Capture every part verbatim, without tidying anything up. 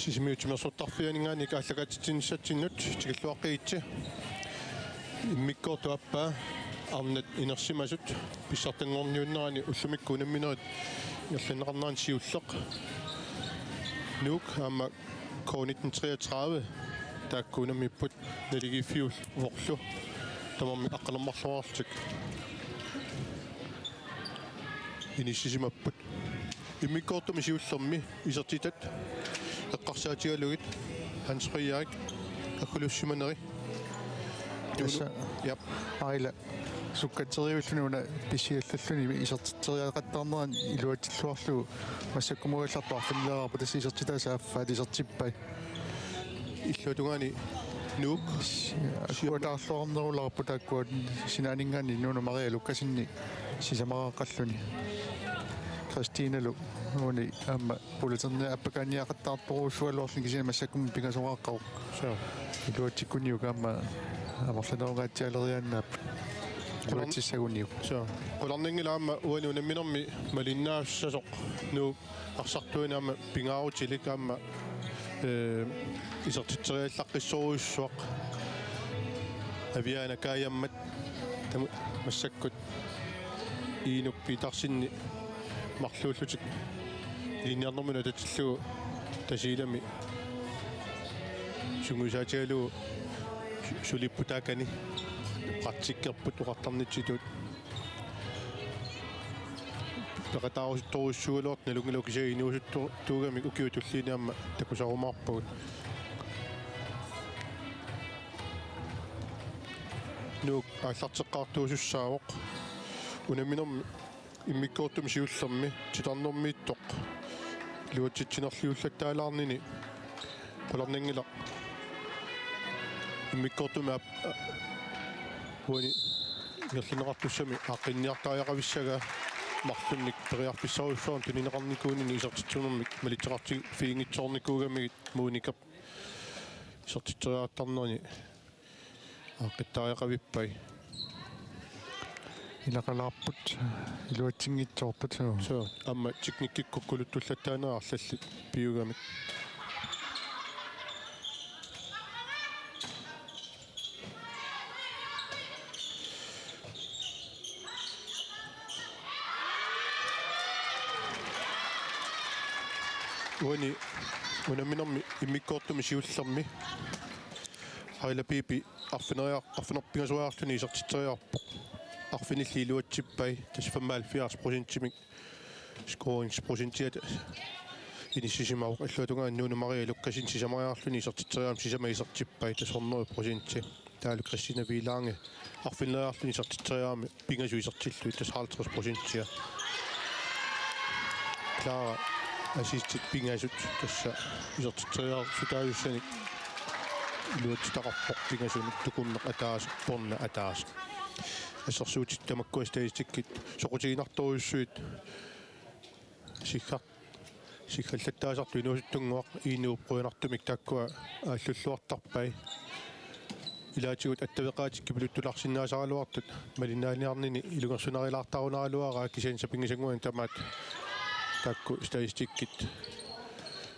Sisimiut timersortarfianinngaanniit aallakaatitsinissatsinnut tikilluaqqigitsi. Immikkoortup aappaa arnat inersimasut pissartanngorniunnerani ullumikkut unamminerit ingerlanneqarneranni siulleq. Nuuk aamma K nitten treogtredive taakku unammipput naligiiffiuvorlu tamarmik aqqaneq-marloriarlutik inissisimapput. Immikkoortumi siullermi isertitat eqqarsaatigalugit Hans Frederik aggulussimaneri. Tassa. Jap. Aila sukkatseriulluni una pissiallalluni isertitseriaqattaarnerani iluatsilluarlugu massakkumigallartoq arfinileerarpoq, tassa isertitaasa affaat isertippai. Illuatungaani Nuuk. Akuataarluarnerulaarput taakkua sinaaninngaanniit Nuunu Maria Lukasenip sisamariaqqalluni. Kristinalu uani aamma pulaterni appakaanniaqattaartorujussuugaluarluni kisianni massakkummi pingasoqaqqavoq. Suu. Iluatsikkunniuk aamma amerlanerungaatsialeriaannaapput. Qulan- Iluatsissaguniuk. Suu. Qularnanngilaq aamma uani unamminermi malinnaassasoq Nuuk arsartuani aamma pingaarutilik aamma, ee, isertitseriallaqqissorujussuaq Aviana Kajammat tam-, massakkut Iinup Petersenip marluullutik ilinniarnermut atatillugu Tasiilami sungiusaatigalugu su-, sulipput taakani praktikkerput oqartarnitsitut. Peqataarusuttorujussuugaluartut nalunngilagut kisianni inuusuttuugamik ukiut tulliini aamma takusarumaarpagut. Nuuk aallarteqqaartuusussaavoq. Unamminermi immikkoortumi siullermi titarnermiittoq iluatsitsinerliullattaalaarnini qularnanngilaq. Immikkoortumi aap-, a-, uani ingerlanneqartussami aaqqinniartariaqavissagaa marlunnik periarfissarujussuarmik tunineqarnikuunini isertitsinermik malitseqartigiinngitsoornikuugamigit Monikap isertitseriaqattarnerani aaqqittariaqavippai. Ilaqalaarput iluatsinngitsoorput, suu. Suu, aamma teknikkikkut kukkuluttullattaanera arlallit piugamik. Uani unamminermi immikkoortumi siullermi Aila Piipi arfineriar-, arfineq-pingasoriarluni isertitseriarpoq. Arfinillit iluatsippai, tassa femoghalvfjerds procentimik scoringsprocentiata inissisimavoq. Illuatungaani Nuunu Maria Lukasen sisamariarluni isertitseriarami sisamat isertippai, tassa hundrede procenti. Taavalu Christina Wielange arfineriarluni isertitseriarami pingasut isertillugit, tassa halvtreds procentia. Clara assistit pingasut, tassa isertitseriarsutaasussanik iluatsitaqarpoq pingasunut, tukunneq ataaseq, porna ataaseq. Assersuutit tamakkua statistikkit soqutiginartorujussuit sigga-, siggallattaasartut inuusuttunnguaq Iinuup qujanartumik taakkua aallulluartarpai. Ilaatigut attaveqaatit kipiluttularsinnaasaraluartut malinnaaniarnini ilungersunarulaartarunaraluaraat, kisianni sapinngisannguanik tamaat taakku statistikkit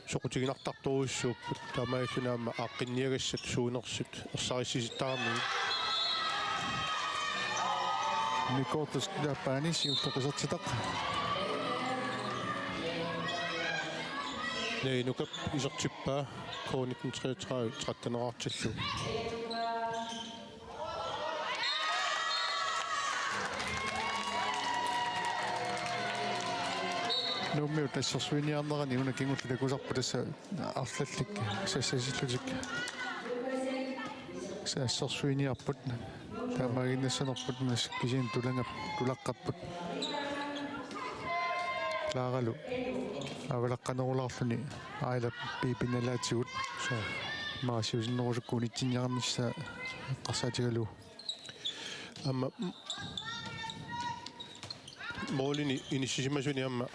soqutiginartartorujussuupput, taamaalilluni aamma aaqqinniagassat suunersut ersarissisittaramigit. Immikkoortup aappaani siulleq isertitaq. Nai Nukap isertippaa K nitten treogtredive tretteneqartillugu. Nuummiut assersuiniarnerani una kingulleq takusarput, tassa arlallit sassasillutik assersuiniarput. Taamaaginnassanerput, mas kisianni tulangap-, tulaqqapput. Claralu avalaqqanerulaarluni Aila Piipi nalaatigut. Suu. Maasiusinnerusukkut unitsinniarnissaa eqqarsaatigalugu. Aamma m-, målini inissisimasuni aamma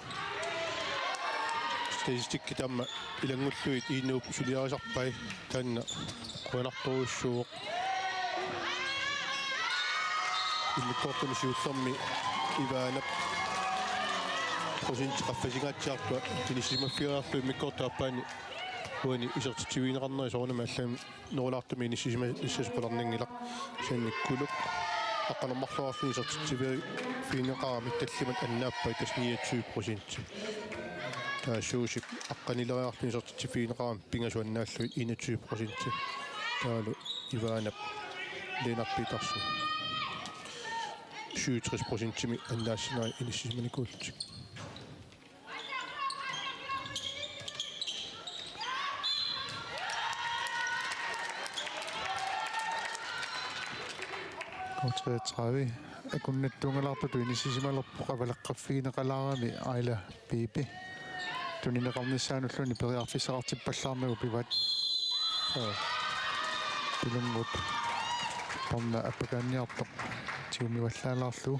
statistikkit aamma ilanngullugit Iinuup suliarisarpai, taanna qujanartorujussuuvoq. Immikkoortumi siullermi Ivanap procenti qaffasingaatsiartua inissisimaffigeriarlugu immikkoortup aappaani Uani isertitsivigineqarneri soorunami allamik nerulaartumik inissisimanissasoq qularnanngilaq. Kisianni Kuluk aqqaneq-marloriarluni isertitsivigineqarami tallimat annaappai tassa niogtyve procent. Taava Suusip aqqanileriarluni isertitsivigineqarami pingasut annaallugit enogtyve procent. Taavalu Ivanap Lennart Petersen syvogtres procentimik annaassinerit inissisimanikuullutik. K treogtredive akunnattuungalaartutut inissisimalerpoq avaleqqaffigineqalaarami Aila Piipi. Tunineqarnissaanulluunniit periarfissaqartippallaarnagu pivaat. Aa. Pilunnguup perna appakaanniartoq tigumivallaalaarlugu.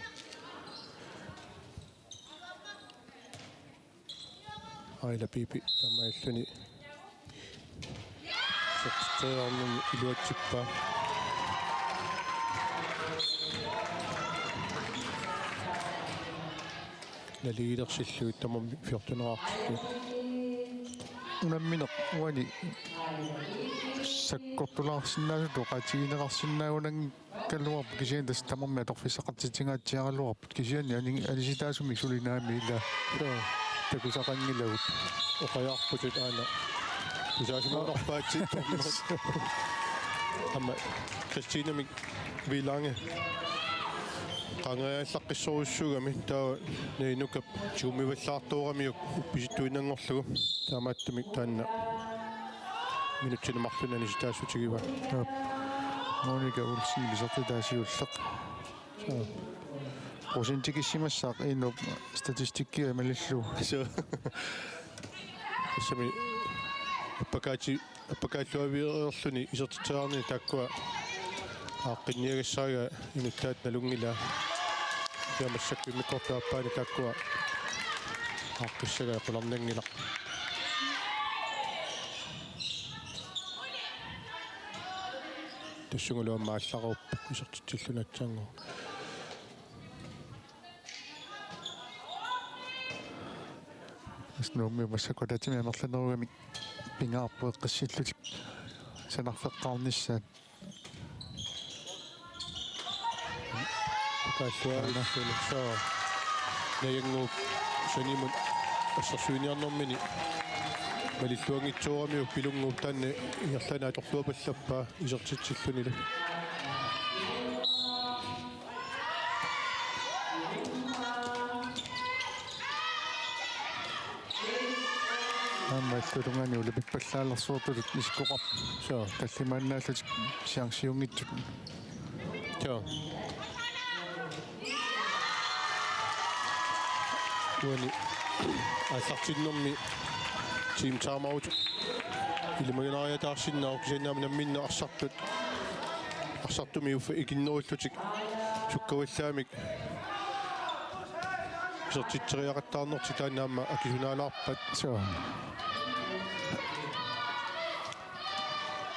Aila Piipi taamaalilluni isertitseriarnermi iluatsippaa. Naligilersillugit tamarmik fjorteneqartillugit. Unammineq uani sakkortulaarsinnaasutut oqaatigineqarsinnaagunanngikkaluarpoq kisianni tassa tamarmik atorfissaqartitsigaatsiaraluarput kisianni ani-, anisitaasumik suli naamik ila. Joo. Takusaqanngilagut. Oqajaarputut aana. Tusaasimagunarpaatsit tornaq. Aamma Kristinamik Vilange. Qangeriallaqqissorujussuugami taava Nainukap tigumivallaartooramiuk uppisittuinnanngorlugu. Taamaattumik taanna minutsini marlunni anisitaassutigivaat. Aap. Monika Olsen isertitaat siulleq. Soo. Procentikissimassaaq inuup statistikkia malillugu. Soo. Tassami appakaati-, appakaalluareerluni isertitseriarnini taakkua aaqqinniagassaraat inuttaat nalunngilaa. Ja massakkut immikkoortup aappaani taakkua aaqqissagaat qularnanngilaq. Tassungalu aamma aallaruuppoq isertitsilluni aatsaannguaq. Tassa Nuummi massakkut ataatsimi amerlanerugamik pingaarpoq eqqissillutik sanarfeqqaarnissaat. Kaalluarissunik soo. Najannguup sanimut assersuiniarnermini malilluanngitsooramiuk Pilunnguup taanna ingerlaannaq atorluapallappaa isertitsillunilu. Aamma illutungaani ulapippallaalersooqutut isikkoqarpoq. Soo. Tallimaannaallutik chansiunngitsut. Joo. Uani aallartinnermi Team Timeout ilimaginaariataarsinnaavoq kisianni aamma namminneq arsartut. Arsartumik uffa ikinnerullutik sukkavallaamik isertitseriaqattaarnertik taanna aamma akisunaalaarpat. Soo.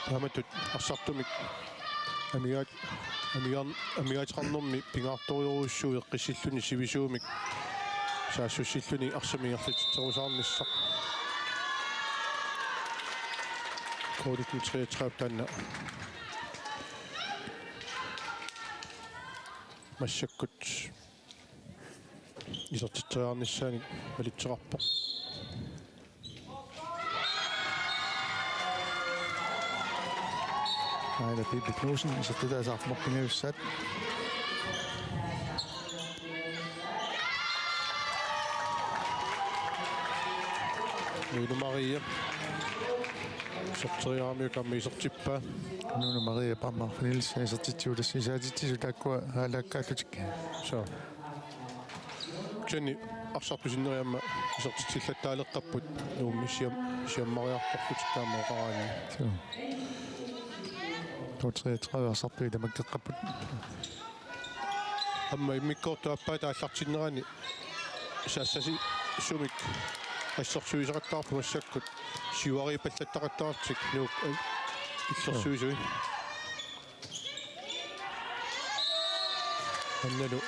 Taamatut arsartumik amigaat-, amigaan-, amigaateqarnermi pingaartorujussuuvoq eqqissilluni sivisuumik saassussilluni arsamik ingerlatitserusaarnissaq. K nitten treogtredive taanna massakkut isertitseriarnissaannik malitseqarpoq. Aana Pipi Knudsen isertitaat saarfimmerpingajussaat. Nuunu Marie. Iserteriaramiuk aamma isertippaa. Nuunu Marie Brammer Nielsen isertitsivoq tassa isaatitsisut taakkua aalaakkaallutik. Soo. Kisianni arsartut sinneri aamma isertitsillattaaleqqapput Nuummi siam-, siammariartorlutik taama oqaraanni. Soo. K treogtredive arsartuut tamakkeqqapput. Aamma immikkoortup aappaata aallartinnerani saassasissumik assersuisaqattaarpoq massakkut siuariippallattaqattaarlutik Nuuk, eh, illersuisui. Annalu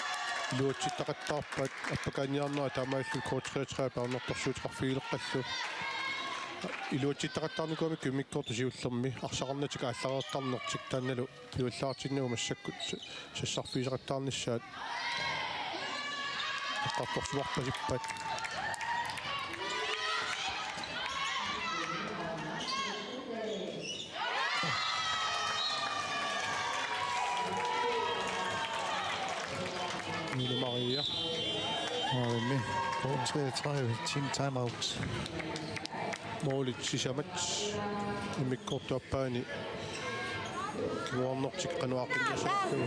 iluatsittaqattaarpaat appakaanniarnerat taamaalilluni K treogtredive ajornartorsiuteqarfigileqqallu. Iluatsittaqattaarnikuugamikku immikkoortut siullermi arsaqarnatik aallareertarnertik taannalu piuallaartinnagu massakkut s-, sassarfigisaqattaarnissaat eqqartorsimarpasippaat. Nuunu Maria. Aammi. Treogtredive, team timeout. Målit sisamat immikkoortup aappaani kinguarnertik qanoq aaqqinniassagaluarlugu.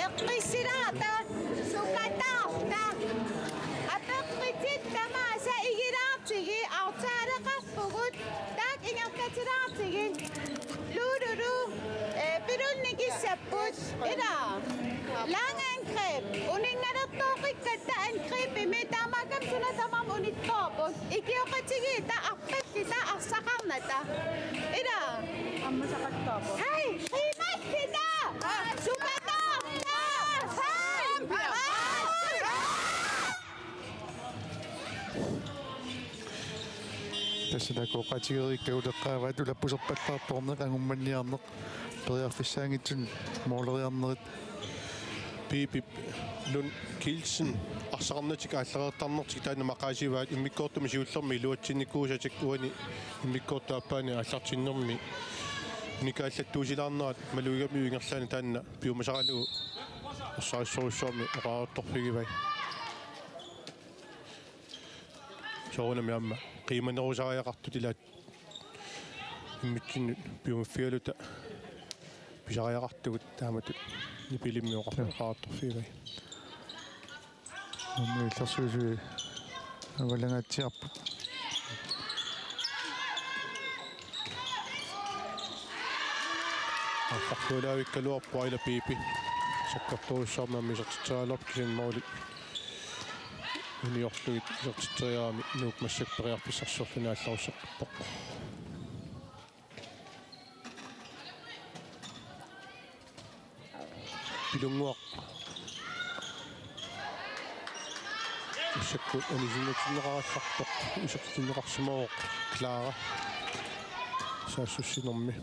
Eqqissilaarta, sukataarta. Apeqqutit tamaasa igilaartigit, aftaleqarpugut, taakku ingerlatilaartigit. Luululu, eh, pilunnikissapput, ila. Langangreb, uninngalertoqqikkatta angreb, imi taamaakkami suna tamarmi unittoorput. Ikioqatigiitta, arpallitta, arsaqarnata. Ila. Ammasaqattaarpoq. Hej, qimakkita! Sukataarta! Hej! Tassa taakku oqaatigereerikkagut eqqaavaat ulappuserpallaartoq orneq angummanniarneq periarfissaanngitsunik måleriarnerit. Piipip Lund Kielsen arsaqarnatik aallareertarnertik taanna maqaasivaat immikkoortumi siullermi iluatsinnikuusatik uani immikkoortup aappaani aallartinnermi unikaallattuusilaarnerat malugigamiuk ingerlaannaq taanna piumasaralugu ersarissorujussuarmik oqariartorfigivai. Soorunami aamma qiimanerusariaqartut ilaat immitsinnut piumaffigaluta pisariaqartugut taamatut nipilimmik oqar-, oqariartorfigivai. Nuummi illersuisui avalangaatsiarput. Aallartuulaavikkaluarpoq Aila Piipi. Sakkortuujussuarmik aamma isertitseriaraluarpoq kisianni måli uniorlugit isertitseriarami Nuuk massakkut periarfissarsiorluni aallarussaqqippoq. Pilunnguaq. Massakkut anisinnatinneqarallarpoq, isertinneqarsimavoq Clara. Saassussinermi.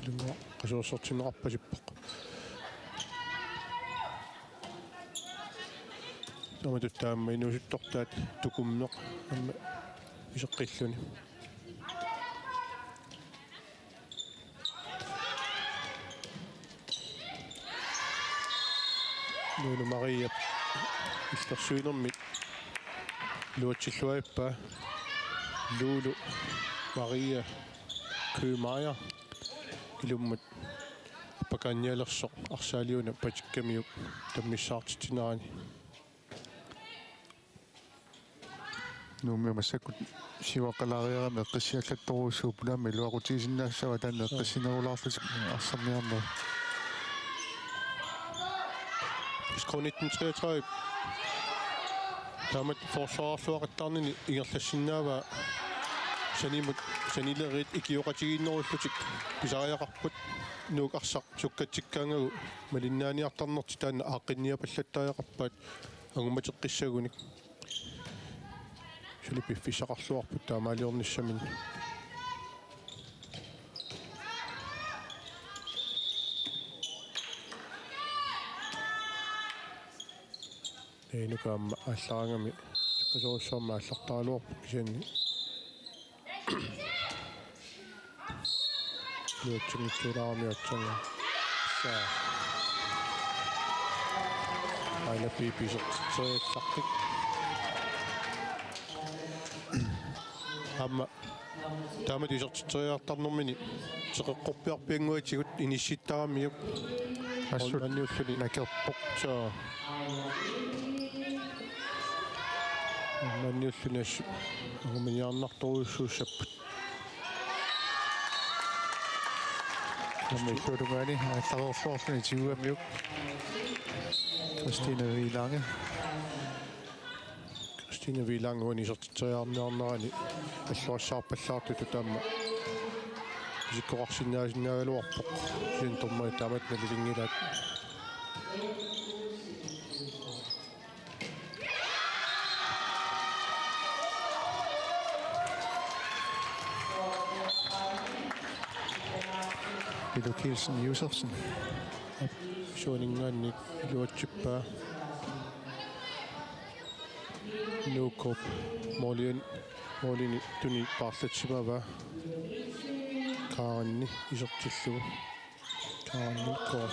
Pilunnguaq qasuersertinneqarpasippoq. Taamatut taama inuusuttortaat Tukummeq aamma iseqqilluni. Nuunu Maria illersuinermit iluatsilluappaa. Luulu Maria Køhmeier ilummut appakaannialersoq arsaaliuna patikkamiuk tammissaartitsinerani. Nuummi massakkut siuaqqalaariarami eqqissiallattorujussuupput aamma iluaqutigisinnaassavaat taanna eqqissinerulaarlutik arsarniarnerat. S K nitten treogtredive. Taamatut forsvarerluaqattaarnini ingerlassinnaavaa sanimut sanileriit ikioqatigiinnerullutik pisariaqarput Nuuk arsaq sukkatsikkaangagu malinnaaniartarnertik taanna aaqqinniapallattariaqarpaat angumateqqissagunik. Suli piffissaqarluarput taamaaliornissaminnik. Nuuk aamma aallarangami sukkasuussaammik aallartaraluarpoq kisianni iluatsinngitsuulaarami aatsaannguaq. Saa. Aila Piipi isertitseriallartik. Aamma taamatut isertitseriartarnermini teqeqqorpiarpiannguatigut inissittaramiuk. Assut maanniulluni nakerpoq. Soo. Maanniulluni assut anguminiarnartorujussuussapput. Aamma illuatungaani aallareerluarluni tiguamiuk. Christine Wielange. Christine Wielange uani isertitseriarniarnerani alluassaarpallaartutut aamma isikkoqarsinnaasinnaagaluarpoq. Kisianni dommerit taamatut nalilinngilaat. Lukielsen Josefsen. Suuningaannik iluatsippaa. Nuup målin-, målini tuni paarlatsimavaa. Kaanni isertillugu. Kaanni koo.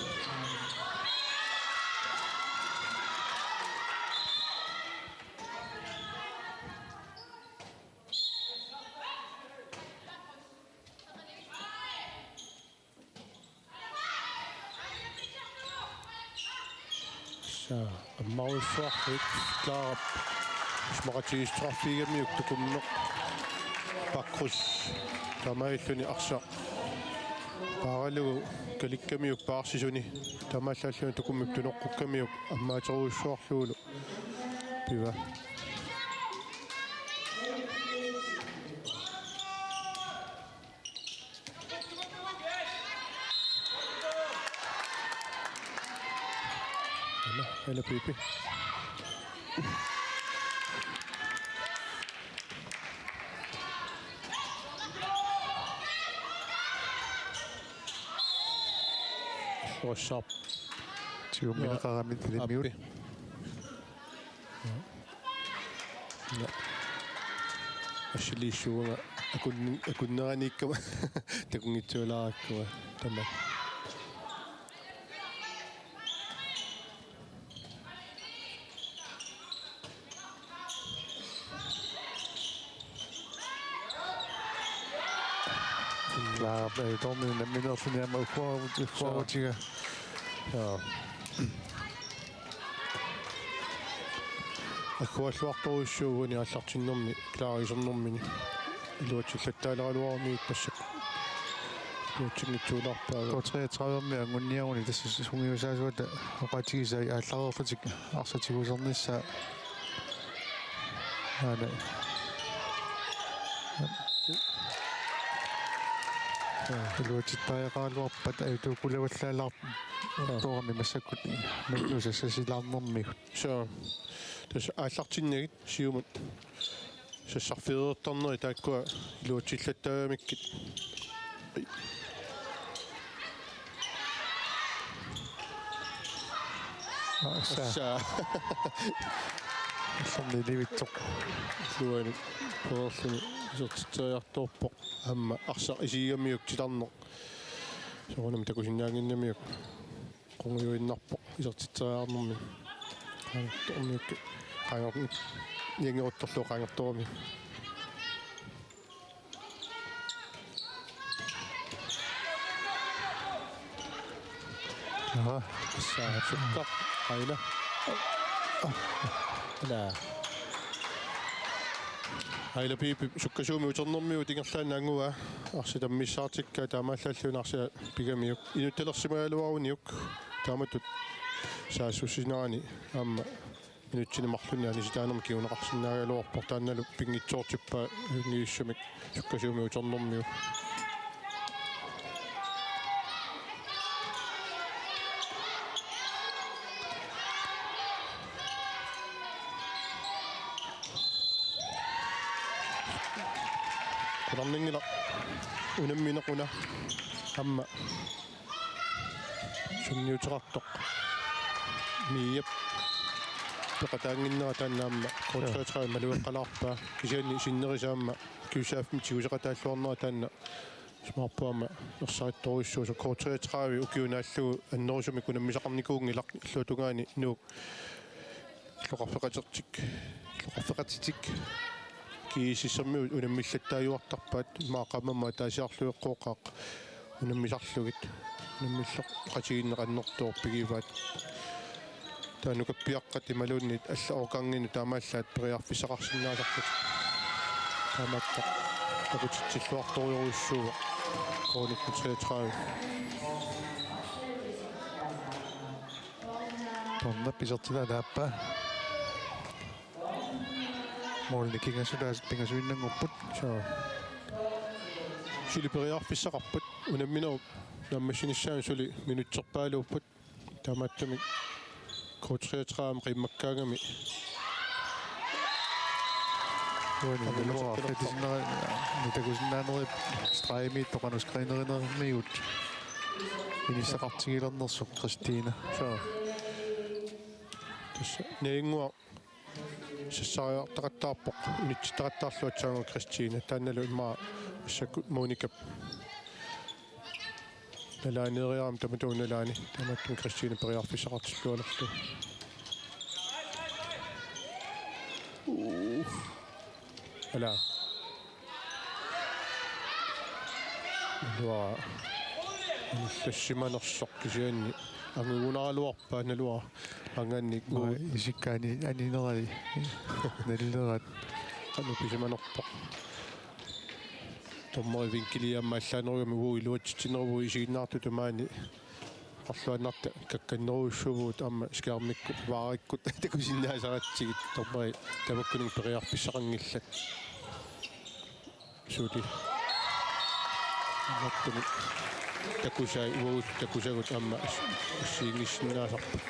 Sa ammarujussuarlutik Klaarap isumaqatigiissutigiumiuk Tukummeq Bakkus taamaalilluni arsaq paaralugu kalikkamiuk paarsisuni taamaallaalluni Tukummip tunoqqukkamiuk ammaaterujussuarlugulu piva. Aana, aana Pipi. Orsap. Tigummineqarami tilimiut. Appi. Ja. Assiliissuunga akun-, akunneraniikkama takunngitsuulaarakkama tamaat. Klaarap, eh, Tommy unamminerluni aamma ukkuarut-, ukkuarutiga. Ja. Aggualluartorujussuuvoq uani aallartinnermi Klaarap isernermini. Iluatsillattaaleraluarami ippassaq. Iluatsinngitsuulaarpaa. K treogtredive-mi anguniaruni tassa sungiusaasuata oqaatigisai aallareerlutik arsaq tigusernissaa. Aana. Iluatsittariaqaraluarpat ajutuukkulavallaalaartoq. Toorami massakkut nuunuusa sassilaarnermigut. Suu. Tassa aallartinnagit siumut. Sassarfeertarneri taakkua iluatsillattaagamikkit. Assa. Assa. Sonniilivitsoq. Luani. Poorluni. Isertitseriartorpoq. Aamma arsaq isigigamiuk titarneq. Soorunami takusinnaannginnamiuk. Qungujuinnarpoq isertitseriarnermi. Qaangertormiuk. Qaangertormi. Niangeruttorlugu qaangertorami. Aha. Assa, sukka. Aila. Ila. Aila Piipi sukkasuumik uternermigut ingerlaannaq angua. Arsaq tammissaartikkaa taamaallaalluni arsaq pigamiuk. Inuttalersimagaluaruniuk. Taamatut saassussinerani aamma minutsini marlunni anisitaanermut kinguneqarsinnaagaluarpoq taannalu pinngitsoortippaa ngiissumik sukkasuumik uternermigut. Qularnanngilaq unammineq una aamma sunniuteqartoq. Miap peqataannginnera taanna aamma K treogtredive malugeqqalaarpaa kisianni sinneri aamma kiusaaffimmik tiguseqataalluarnera taanna isumaqarpunga aamma ersarittorujussuusoq K treogtredive ukiup naallugu annerusumik unammisaqarnikuunngilaq illuatungaani Nuuk illoqarfeqatitik, illoqarfeqatitik G S S-ermiut unammillattaajuartarpaat, immaqa qaammammat ataasiarlugu Qooqaaq unammisarlugit, unammilleqatigiinneq annertooq pigivaat. Taava nukappiaqqat imaluunniit allat årganginnut taamaallaat periarfissaqarsinnaasarlutik. Taamaattaq takutitsilluartorujussuuvoq K nitten treogtredive. Tornap isertitaappaa. Målini kingassutaasut pingasuinnannguupput. Suu. Suli periarfissaqarput. Unamminerup naammassinissaanut suli minutserpaaluupput. Taamaattumik K treogtredive qiimmakkaangami. Uani iluaqutigisinnaanera, takusinnaanerit stregimiittoq qanoq screenerinermigut. Inissaqartigilernersoq Kristina. Soo. Tassa Najannguaq sassariartaqattaarpoq, unitsittaqattaarlugu aatsaannguaq Kristina. Taannalu immaqa massakkut Monikap nalaaneeriarami tamatuma nalaani. Tamatuma Kristina periarfissaqartillualerlugu. Uu. Ala. Naluara. Tassimanersoq kisianni. Angugunaraluarpaa naluara. Angannik. Maa isikka ani-, aninerali. Nalileraat. Qanoq pisimanerpoq. Dommeri vinkili aamma allaanerugami uagut iluatsitsineruvugut isiginnaartutut maani. Marluinnartut kakkannerujussuuvugut aamma skærmikkut, vaarikkut takusinnaasaratsigit dommeri tamakkuninnga periarfissaqanngillat. Suli. Amerluni. Takusai uagut takusagut aamma assigiinngissinnaasarput.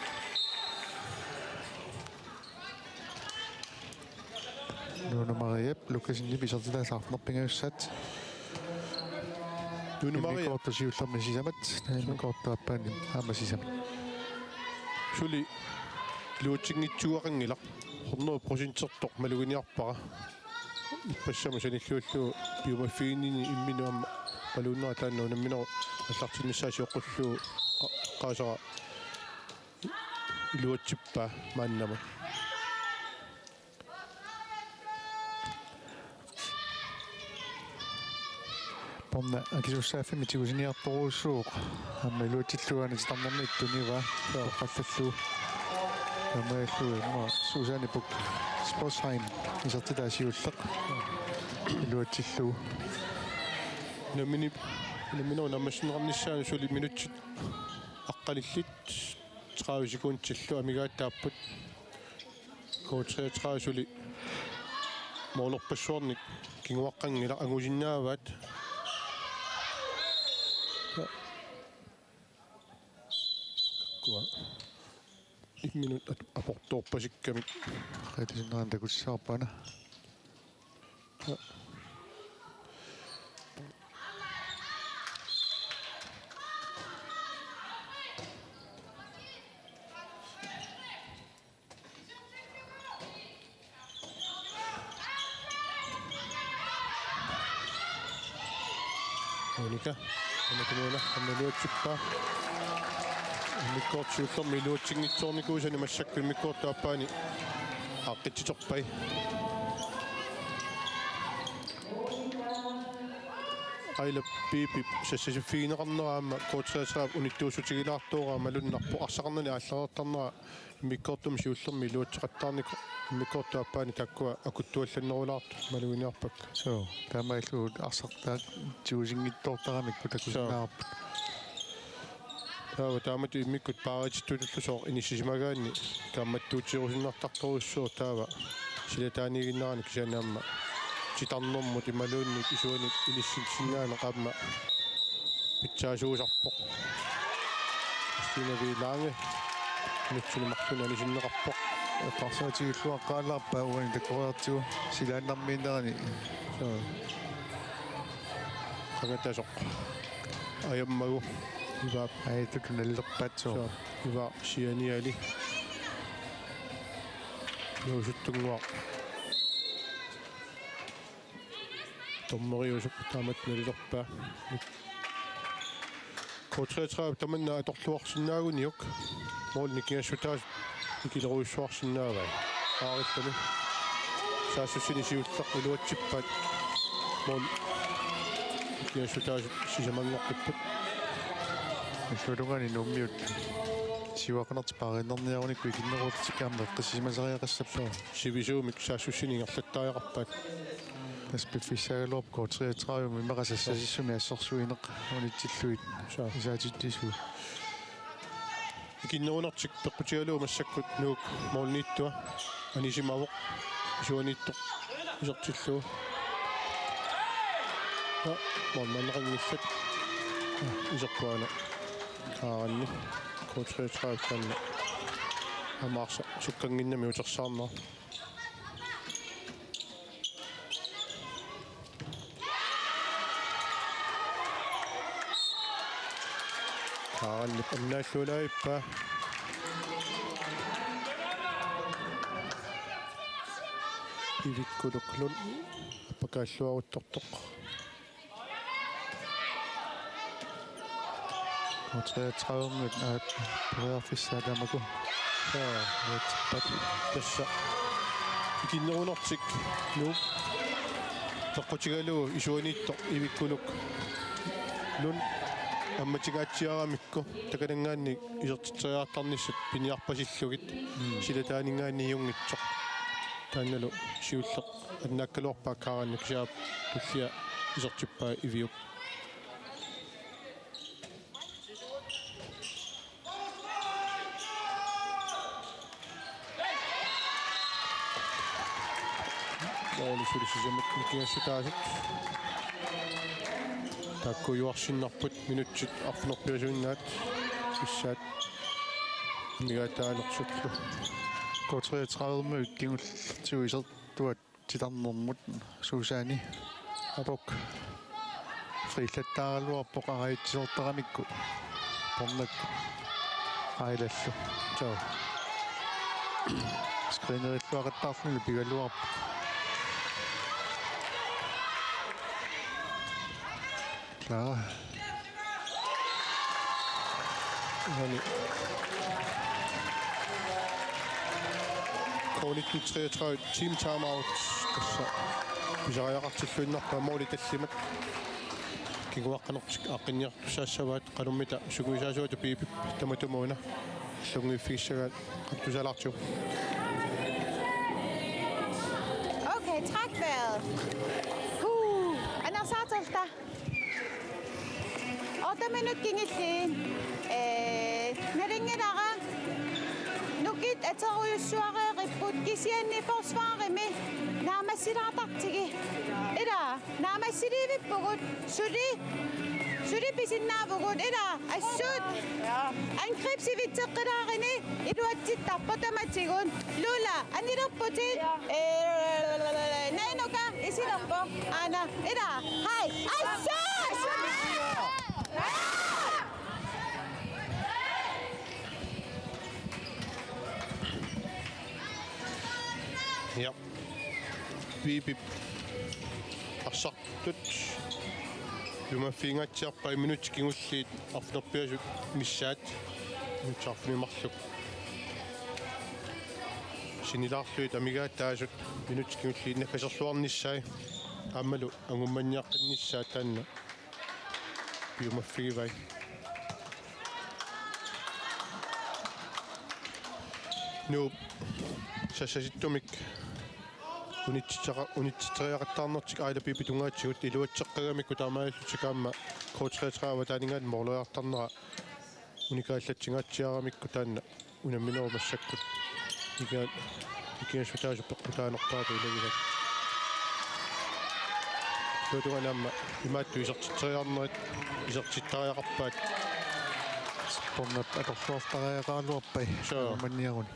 Nuno Mariap Lukasenip isertitaasa arfineq-pingajussaasoq. Nuno Mariap. Immikkoortoq siullermik sisamat, immikkoortoq aappaanni aamma sisamat. Suli iluatsinngitsuugaqanngilaq, hundrede procentertoq maluginiarpara. Ippassamut sanilliullugu piumaffiginninni imminut aamma malunnera taanna unamminerup aallartinnissaa sioqqullugu qa-, eqqaasara iluatsippaa maannamut. Ponna akisussaaffimmi tigusiniartorujussuuvoq. Aamma iluatsillugu aana titarnermiit tunivaa. Joo. Oqallallugu. Taamaalillugu immaqa Susanne Buch Sposheim isertitaa siulleq. Iluatsillugu. Namini, namini unammissinneqarnissaanut suli minutsit aqqanillit tredive sekundillu amigaataapput. K treogtredive suli målerpassuarnik kinguaqqanngilaq, angusinnaavaat. Kua. Imminut at-, aportoorpasikkamik. Qitisinnerani takutissavarput aana. Monika, Monika Moona, aamma iluatsippaa. Immikkoortoq siullermik iluatsinngitsoornikuusani massakkut immikkoortup aappaani aaqqitsiterpai. Aila Piipip sassasiffigineqarnera aamma K treogtredive unittuussutigilaartoraa malunnarpoq, arsaqarnani aallartarnera immikkoortumik siullermik iluatseqattaarnikoq immikkoortup aappaani taakkua akuttuallannerulaartut maluginiarpakka. Soo, taamaalillutik arsartaat tigusinngitsoortaramikku takusinnaavarput. Taava taamatut immikkut paarititutullu sooq inissisimagaanni kaammattuutigerusunnartartorujussuuvoq taava silataaniiginnarani kisianni aamma titarnermut imaluunniit isuanit inissisinnaaneq aamma pitsaasuusarpoq. Stine V. Lange. Nutsini marlunni anisinneqarpoq. Eqqarsaatigiilluaqqaalaarpaa uani takoriartigu silaannarmiinnerani. Soo. Qangatasoq. Ajammagu. Ivaap. Ajatut nallerpaat soo. Soo. Ivaap sianiali. Nuusuttunnguaq. Dommeriusup taamatut nalilerpaa. K treogtredive tamanna atorluarsinnaaguniuk mål nikingassutaasut ikilerujussuarsinnaavai. Aarilluni. Saassussini siulleq iluatsippaat mål nikingassutaasut sisamanngoqqipput. Illuatungaani Nuummiut siuaqqanertik paariinnarniarunikku ikinneruutikka aamma eqqissisimasariaqassapput. Sivisuumik saassussini ingerlattariaqarpaat. Tassa piffissaagaluarpoq K treogtredive immaqa sassasissumi assersuineq unitsillugit. Soo. Isaatitsisuu. Ikinnerunertik peqqutigalugu massakkut Nuuk målniittua anisimavoq isuaniittoq isertillugu. Ja, målmandeqanngillat. Iserpoq aana. Aaranni. K treogtredive taanna. Amaarsa sukkannginnami utersaarnera. Kaarannip annaalluulaarpaa. Ivikkuluk Lund appakaalluaruttortoq. K treogtredive-miut, aa, periarfissaat tamakku. Ja, tassa. Ikinnerunertik Nuup. Peqqutigalugu isuaniittoq Ivikkuluk Lund ammatigaatsiaramikku. Takananngaanniit isertitseriartarnissat piniarpasillugit. Mm. Silataaninngaanniit ajunngitsoq. Taannalu siulleq annaakkaluarpaa Kaaranni kisianni tullia isertippaa Iviup. Måli suli sisamat nikingassutaasut. Taakkuujuarsinnarput minutsit arfineq-pingasunnaat missaat amigaataalersullu. K treogtredive-miut kingullertigut isertuat titarnermut Susanne Apok. Friillattaaraluarpoq arajutsisortaramikku. Pornak Ailallu. Joo. Screenerilluaqattaarluni pigaluarpoq. Klar. Uani. K nitten treogtredive team timeout. Tassa pisariaqartilluinnarpaa måli tallimat. Kinguaqqanertik aaqqinniartussaassavaat, qanormita sungiusaasuata Piipip tamatumuuna. Sungiuffigissagaat qanoq tusalaartigu. Okay, træk vejret. Huu, anersaartarluta. Otte minut kingulliit. Ee, nalunngilara. Nukit atorujussuareeripput kisianni forsvarimi naammassilaartartigi. Ilaa, naammassiliivippugut. Suli. Suli pisinnaavugut. Ilaa, assut. Angreb sivitseqqilaarini. Iluatsittarpoq tamatigut. Lula, anilerputit. Ja. Ee, Nainuka, isilerpoq. Aana, ilaa. Hai. Assut! Ja. Piipip arsartut piumaffigingaatsiarpai minutsit kingulliit arfineq-pingasut missaat. Minutsit arfineq-marluk sinilaarlugit amigaataasut minutsit kingulliit nakkaserluarnissaat aammalu angummanniaqqinnissaat taanna piumaffigivai. Nuup sassasittumik unitsitseqa-, unitsitseriaqattaarnertik Aila Piipip tungaatigut iluatseqqagamikku taamaalillutik aamma K treogtredive taaninngaanniit måleriartarnera unikaallatsinngaatsiaramikku taanna unamminerup massakkut ikiga-, ikigassutaasut peqqutaanerpaatut ilagivaat. Tuatungaani aamma imaattut isertitseriarnerit isertittariaqarpaat. Pornap atorluartariaqaraluarpai. Suu. Manniarun.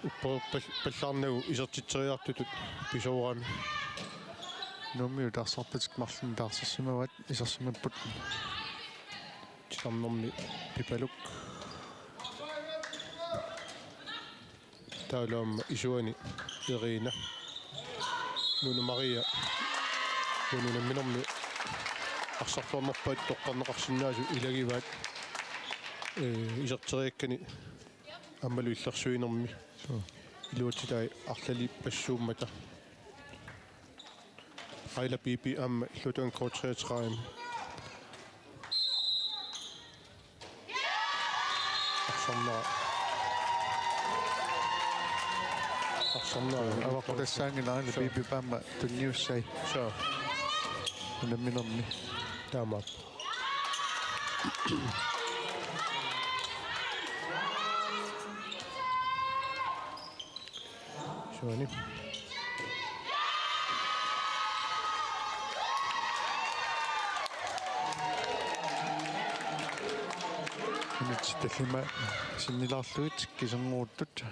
Upperpal-, pallaarnagu isertitseriartutut pisoorami. Nuummiut arsartatik marlunnik taarsersimavaat, isersimapput. Titarnermi Pipaluk. Taavalu aamma isuani Irina. Nunu Maria. Nunu namminermi arsarluarnerpaatut toqqarneqarsinnaasut ilagivaat. Ee, iserteriakkani aammalu illersuinermi. Suu. Iluatsitai arlalippassuummata. Aila Piipi aamma illuatungaani K treogtredive. Arsarnera. Arsarnera. Avaqqutassaaginnarani. Suu. Piipip aamma tunniussai. Suu. Unamminermi. Taamaappoq. Suani. Minutsit tallimat sinnilaarlugit kiserngortut.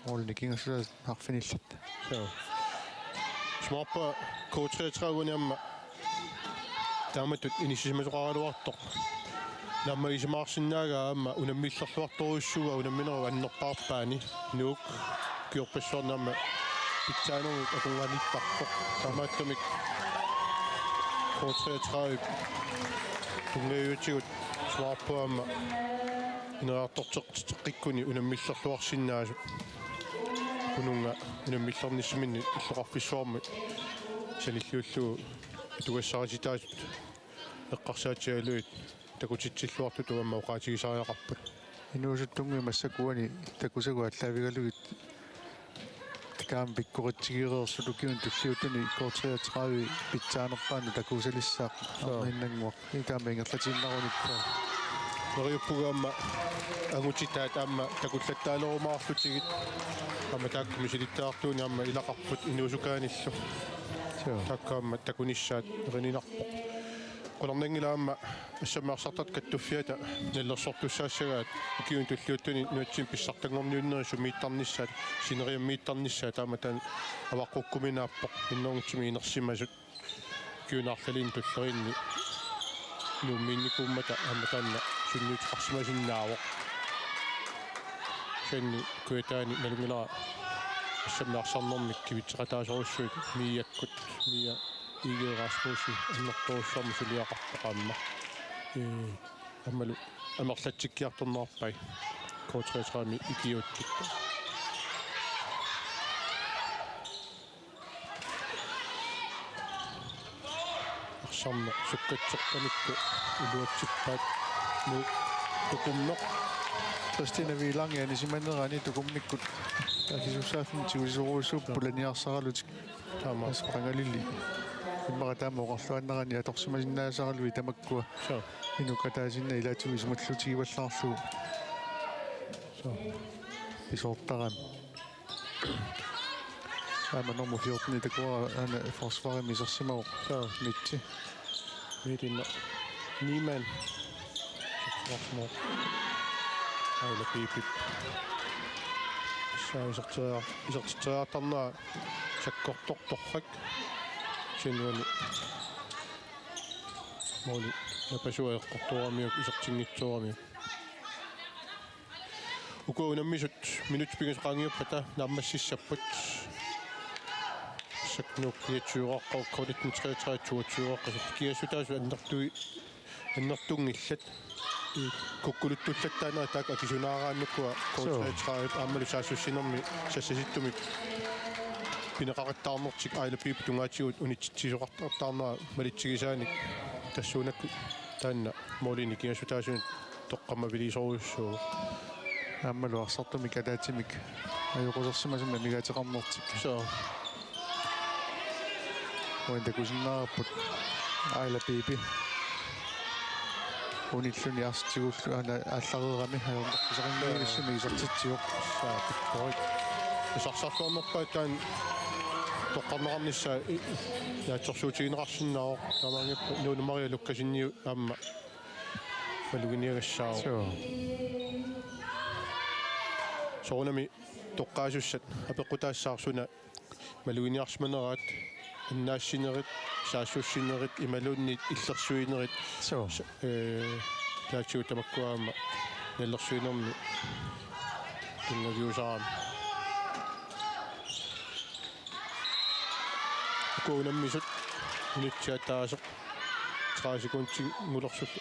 Målini kingassutaasut arfinillit. Suu. Isumaqarpunga K treogtredive-ni aamma taamatut inissisimasoqaraluartoq. Naammagisimaarsinnaagaa aamma unammillerluartorujussuuaa unamminerup annerpaarpaani. Nuuk ukiorpassuarni aamma pitsaanermik akornanniittarpoq. Taamaattumik K treogtredive tunngaviatigut suaarput aamma ineriartorteqqikkuni unammillerluarsinnaasut. Ununnga unammillernissaminni illoqarfissuarmi sanilliullugu atugassarititaasut eqqarsaatigalugit takutitsilluartutut aamma oqaatigisariaqarput. Inuusuttunnguit massakkut uani takusagut aallaavigalugit taakku aamma pikkoritsigeriareersut ukiuni tulliuttuni K treogtredive pitsaanerpaanut takuusalissaaq. Suu. Aamma innannguaq. Taama ingerlatiinnarunippoq. Neriuppunga aamma angutitaat aamma takullattaalerumaarlutigit. Aamma taakku misilittagartuunik aamma ilaqarput inuusukaanillu. Suu. Taakku aamma takunissaat erininarpoq. Qularnanngilaq aamma assammik arsartartut Kattuffiata nalilersortussaassagaat ukiuni tulliuttuni nunatsinni pissartanngorniunnerit sumiittarnissaat, sineriammiittarnissaat, taama taanna avaqqukkuminaappoq minnerunngitsumik inersimasut. Ukiuni arlalinni tulleriinni Nuummiinnikuummata aamma taanna sunniuteqarsimasinnaavoq. Kisianni Kujataani nalunngilara assammik arsarnermik kivitseqataasorujussuit Miakkut, Mia Ige Rasmussen annertoorujussuarmik suliaqarpoq aamma. Ee, aammalu amerlatsikkiartornerarpai K treogtredive-mi ikiuuttut. Arsarneq sukkatseqqamikku iluatsippaat Nuuk Tukummeq. Kristina Viilangi anisimanerani Tukummikkut akisussaaffimmik tigusisorujussuupput pulaniarsaralutik. Taama. Tassa qangalili. Immaqa taama oqarluaannarani atorsimasinnaasaraluit tamakkua. Suu. Inuk ataasinnaavoq ilaatigut isumallutigivallaarlugu. Suu. Pisoortarami. Aamma nummer fjorten-i takuara aana forsvarimi isersimavoq. Suu. Mitsi. Miitinna. Niman. Forsvar. Aila Piipip. Saa iserteria-, isertitseriartarnera sakkortortorfak. Sinuani. Måli. Napasua eqqortooramiuk, isertinngitsooramiuk. Ukua unammisut minutsit pingasut qaangiuppata naammassissapput. Tassa Nuuk niogtyveqarpoq, K nitten treogtredive toogtyveqarpoq. Kingassutaasut annertui-, annertunngillat. Kukkuluttullattaarnerat taakku akisunaaraannguaq. Suu. K treogtredive aammalu saassussinermi sassasittumik pineqaqattaarnertik Aila Piipip tungaatigut unitsitsisoqartartaarnera malitsigisaanik tassuunakkut taanna målini kingassutaasunik toqqammaviliisorujussuuvoq. Aammalu arsartumik ataatsimik ajoqusersimasumik amigaateqarnertik. Suu. Uani takusinnaavarput Aila Piipi. Unilluni arsaq tigullu aana aallareerami ajornartorsiorniarluni isertitsivoq. Suu, pikkorik. Tassa arsarluarnerpaat taanna toqqarneqarnissaa i-, naatsorsuutigineqarsinnaavoq. Taamaanngippat Nuunu Maria Lukaseniuk aamma maluginiagassaavoq. Suu. Soorunami toqqaasussat apeqqutaassaaq suna maluginiarsimaneraat, annaassinerit, saassussinerit imaluunniit illersuinerit. Suu. S-, ee, ilaatigut tamakkua aamma nalilersuinermi tunngaviusarami. Ukua unammisut minutsit ataaseq tredive sekundinngulersullu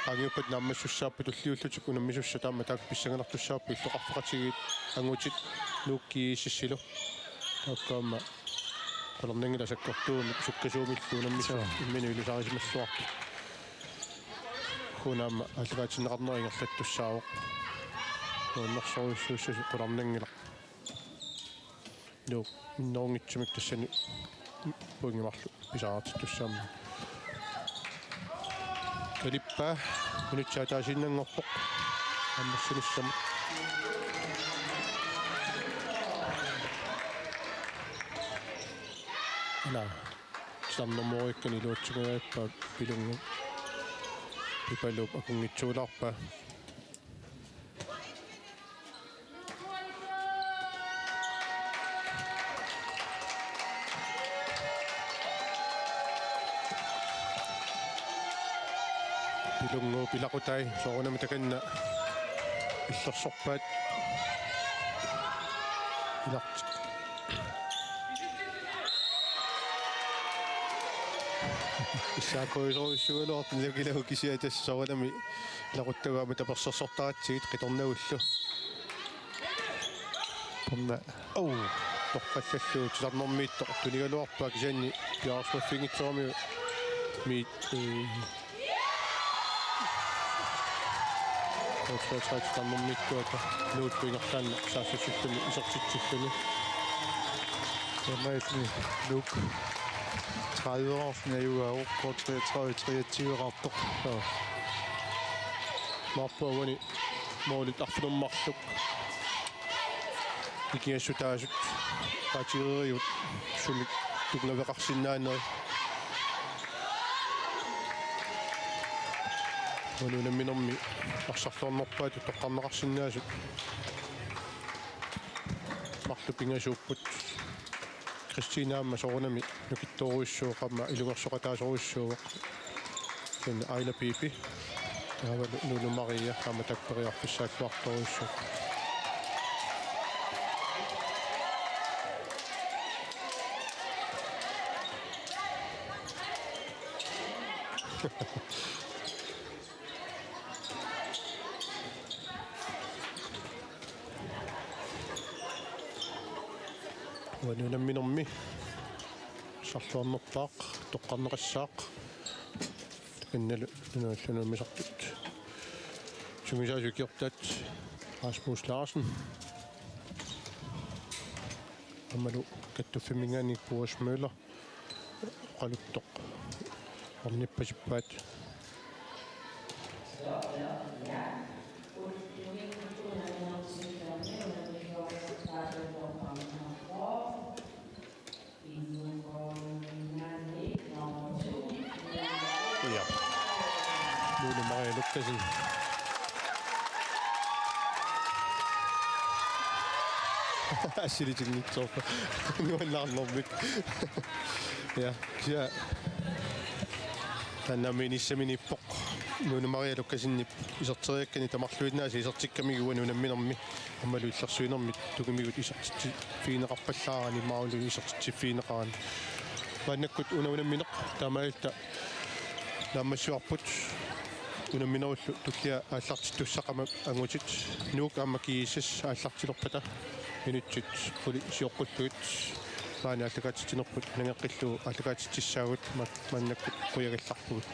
qaangiuppata naammassussaapput, tulliullutik unammisussat aamma taakku pissanganartussaapput illoqarfeqatigiit angutit Nuuk GSS-ilu. Taakku aamma qularnanngilaq sakkortuumik sukkasuumillu unammisut. Suu. Imminut ilisarisimalluartut. Una aamma aallakaatinneqarnera ingerlattussaavoq. Nuannersorujussuussasut qularnanngilaq. Nuuk minnerunngitsumik tassani pointit marluk pisariaqartittussaammat. Kalippaa minutsit ataasiinnanngorpoq. Ammersinissamut. Ila. Titarnermorikkani iluatsingajappaa Pilunnguup. Pipaluup akunngitsuulaarpaa. Lunguup ilaqutai soorunami takanna illersorpaat. Ilart. Issaakkuisorujussuugaluartut nilakilagut kisianni tassa soorunami ilaquttagaama tapersersortaratsigit qitornagullu. Ponna. Au, torrallallugu titarnermiittoq tunigaluarpaa kisianni piareersimaffiginngitsooramiuk miit, eh, Otte treogtredive titarnermiittuata Nuuttup ingerlaannaq saassussilluni isertitsilluni. Taamaalilluni Nuuk tredive-raarluni ajugaavoq, K treogtredive treogtyve-raartoq. Soo. Maarpaa uani målit arfineq-marluk. Ikiassutaasut qaatigereerivut sumik tunngaveqarsinnaaneri. Uani unamminermi arsarluarnerpaatut toqqarneqarsinnaasut marluk pingasuupput. Kristina aamma soorunami nukittoorujussuuvoq aamma ilungersoqataasorujussuuvoq. Kisianni Aila Pipi. Taavalu Nunu Maria aamma tapperiarfissaalluartorujussuuvoq. Uani unamminermi arsarluarnerpaaq toqqarneqassaaq. Takannalu Nunallu unammisartut sungiusaasut ikiortaat Rasmus Larsen. Aammalu kattuffimminngaanniit Boris Møller. Oqaluttoq ornippasippaat. Ja. Nunu Maria Lukassen. Assilitinngitsoorpoq. Nuannaarnermik. Ja, kisianni taanna inissaminiippoq. Nunu Maria Lukassenip iserteriakkani tamarluinnaasa isertikkamiuk uani unamminermi aammalu illersuinermi tungimigut isertitsiffigineqarpallaarani maani isertitsiffigineqarani. Maannakkut una unammineq taamaalilluta naammassivarput unamminerullu tullia aallartittussaqama angutit Nuuk aamma G S S aallartilerpata minutsit quli sioqqullugit maani aallakaatitsinerput nangeqqillugu aallakaatitsissaagut ma-, maannakkut qujagallarpugut.